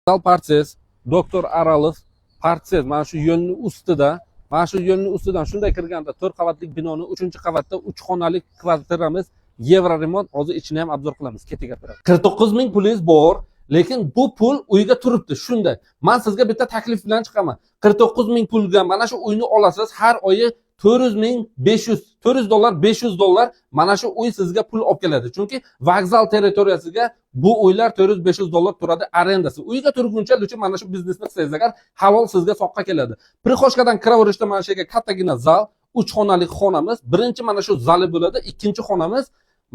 Vokzal Parces, doktor Aralov Parces, mana shu yo'lni ustida, mana shu yo'lni ustidan shunday kirganda to'rt qavatli binoni uchinchi qavatda uch xonali kvartiramiz, евроремонт. Hozir ichini ham обзор qilamiz. Ketdik, operator. 49 000 pulingiz bor, lekin bu pul uyga turibdi. Shunday, man sizga bitta taklif bilan chiqaman. 49 000 pulga mana shu uyni olasiz, har oyi 400 000, 500, 400 dollar, 500 dollar mana shu uy sizga pul olib keladi, chunki vokzal territoriyasiga bu uylar 400-500 dollar turadi arendasi. Uyga turguncha лучше mana shu biznesni qilsangiz agar, halol sizga soqqa keladi. Прихожка dan kiraverishda mana shu yerga kattagina zal, uch xonali xonamiz. Birinchi mana shu zali bo'ladi, ikkinchi xonamiz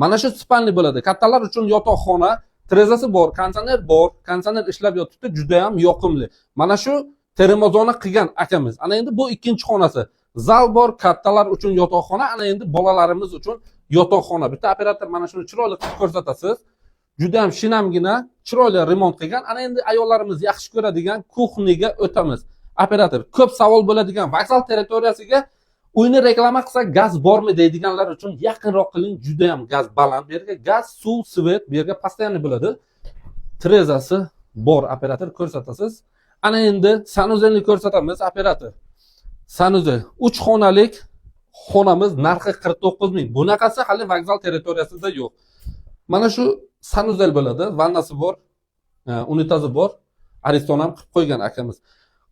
mana shu спальный bo'ladi, kattalar uchun yotoqxona, derazasi bor, konditsioner bor, konditsioner ishlab yotibdi, judayam yoqimli. Mana shu термозона qilgan akamiz. Ana endi bu ikkinchi xonasi, zal bor, kattalar uchun yotoqxona, ana endi bolalarimiz uchun yotoqxona. Bitta, operator, mana shuni chiroyli qilib ko'rsatasiz, judayam shinamgina, chiroyli remont qilgan. Ana endi ayollarimiz yaxshi ko'radigan кухня ga o'tamiz. Operator, ko'p savol bo'ladigan, vokzal territoriyasiga uyni reklama qilsak, gaz bormi deydiganlar uchun yaqinroq qiling, judayam gaz baland bu yerga, gaz, suv, свет bu yerga постоянно bo'ladi. Derazasi bor, operator, ko'rsatasiz. Ana endi санузел ni ko'rsatamiz, operator. Санузел, uch xonalik xonamiz, narxi 49 000. Bunaqasi hali vokzal territoriyasida yo'q. Mana shu санузел bo'ladi, vannasi bor, unitazi bor, Ariston ham qilib qo'ygan akamiz.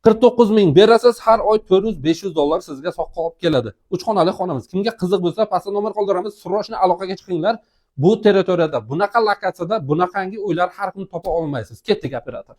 49 000 berasiz, har oy 400-500 dollar sizga soqqa olib keladi. Uch xonali xonamiz. Kimga qiziq bo'lsa, pastda nomer qoldiramiz, срочно aloqaga chiqinglar. Bu territoriyada, bunaqa lokatsiyada bunaqangi uylar har kun topa olmaysiz. Ketdik, operator.